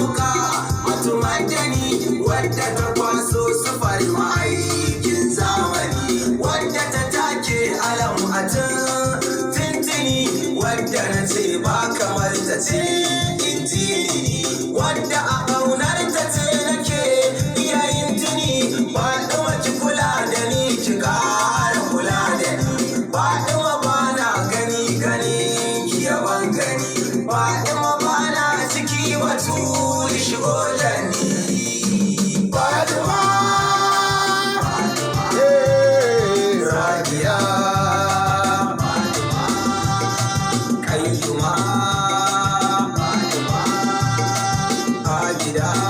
muka matumadani, wadda ta kwaso sufar ma'aikin zamani, wadda ta take alam a tintini, wadda na ce ba kamar ta ce injini, wadda a ƙaunar ta ce nake iyayen tuni. Faɗuma, ki kula da ni, ki ƙara kula da ni. Faɗuma, ba na gani, gani ki yaban gani. Faɗuma, ba na ciki, batuli shigo da ni. Faɗuma, eh, Radiya, Kayyuma, Abida.